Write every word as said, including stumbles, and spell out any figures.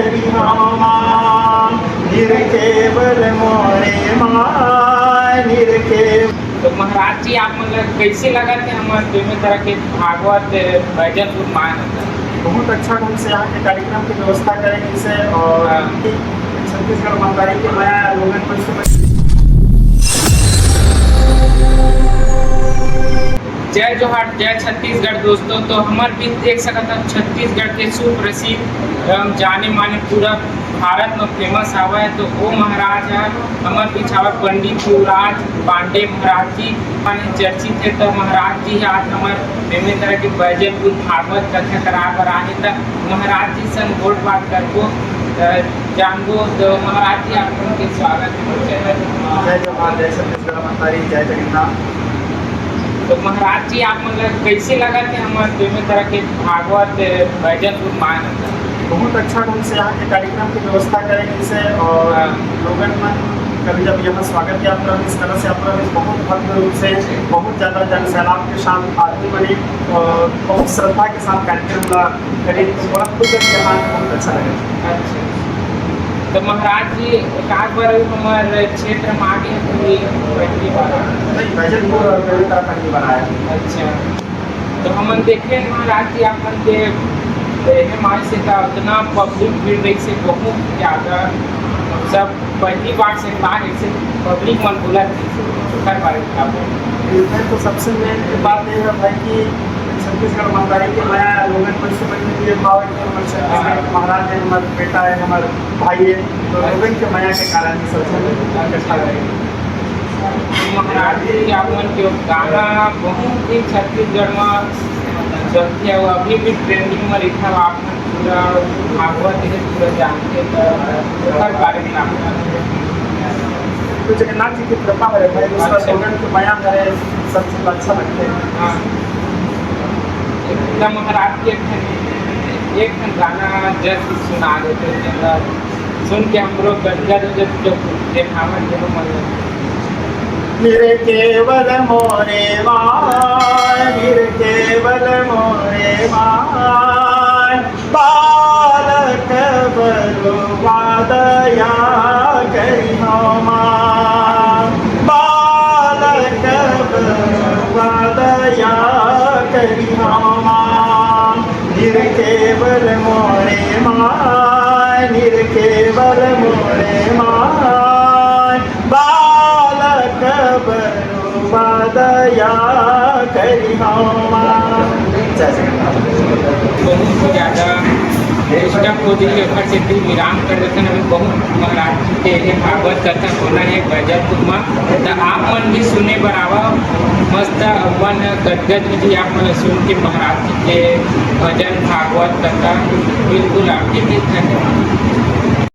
हमा, निरखेवल मोरे माय, निरखेवल। तो महाराज जी, आप मन ला कइसे लगत हे हमर बेमेतरा के भागवत बैजलपुर माय नंदन? बहुत अच्छा ढंग से यहाँ के कार्यक्रम की व्यवस्था करे गिस हे और हाँ। छत्तीसगढ़ महतारी के मया लोगन मन से जय जोहार, जय छत्तीसगढ़ दोस्तों। तो हमर बीच देख सकत हव छत्तीसगढ़ के सुप्रसिद्ध एवं जाने माने पूरा भारत में फेमस हावय। तो वो महाराज ह हमर बीच हावय, पंडित युवराज पांडे महाराज जी, माने चर्चित हे। तो महाराज जी आज हमर बेमेतरा के बैजलपुर भागवत कथा कराए बर आए हे। त महाराज जी संग गोठ बात करबो, अ, जानबो। तो महाराज जी, आप मन के स्वागत हे मोर चैनल। जय जोहार, जय छत्तीसगढ़ महतारी, जय जगन्नाथ। तो महाराज जी, आप मन ला कइसे लगत हे हमर बेमेतरा के भागवत बैजलपुर माय नंदन? बहुत अच्छा ढंग से यहाँ के कार्यक्रम की व्यवस्था करे गिस हे और हाँ। लोगन मन कभी जब यहाँ स्वागत यात्रा में, इस तरह से यात्रा में बहुत भव्य रूप से, बहुत ज्यादा जन सैलाब के साथ आदमी मन और बहुत श्रद्धा के साथ कार्यक्रम ला करेन, तो बड़ा खुश हे कि यहाँ बहुत अच्छा लगे। अच्छा। तो महाराज जी, एकाध बार हमर क्षेत्र में आगे हे कि पहली बार? नहीं, बैजलपुर और बेमेतरा पहली बार आया। अच्छा। तो हमन देखे महाराज जी, आप मन के एहे माय से का उतना पब्लिक भीड़ रहिस हे, बहुत ज्यादा, सब पहली बार से बाहर ऐसे पब्लिक मन बोलत रहिस हे, ओकर बारे में का बोलबो? मैं तो सबसे मेन बात ये है भाई कि छत्तीसगढ़ महतारी के मया लोगन मन से मन में ये भाव है कि हमर छत्तीसगढ़ के महाराज है, हमर बेटा है, हमर भाई है, तो लोगन के मया के कारण ही सबसे इकट्ठा रहे। महाराज जी, आप मन के गाना बहुत ही छत्तीसगढ़ में चलथे अउ अभी भी ट्रेंडिंग में रहिथे। आप पूरा भागवत हे, पूरा जानथे, तो ओकर बारे में आप तो जगन्नाथ जी की कृपा है भाई, उसका अच्छा। लोगन के मया है, सब चीज अच्छा लगथे। हाँ। एकदम महाराज के एक ठन, एक ठन गाना जस सुना देते, जेला सुन के हमरो गदगद हो जाते, जो देखावन दोनों मन में। निरखेवल मोरे माय, निरखेवल मोरे माय, बालक बरु दया करिहौ माय, बालक बरु दया करिहौ माय, निरखेवल मोरे माय, निरखेवल मोरे माय, बालक बरु दया करिहौ माय। बहुत ज्यादा डिस्टर्ब हो जाही, ओकर सेती विराम कर देथन। अभी बहुत महाराज जी के ये भागवत कथा होना है बैजलपुर में, त आप मन भी सुने बर आवा। मस्त अपन गदगद जी आप मन सुन के महाराज जी के भजन भागवत कथा बिल्कुल आपके लिए धन्यवाद।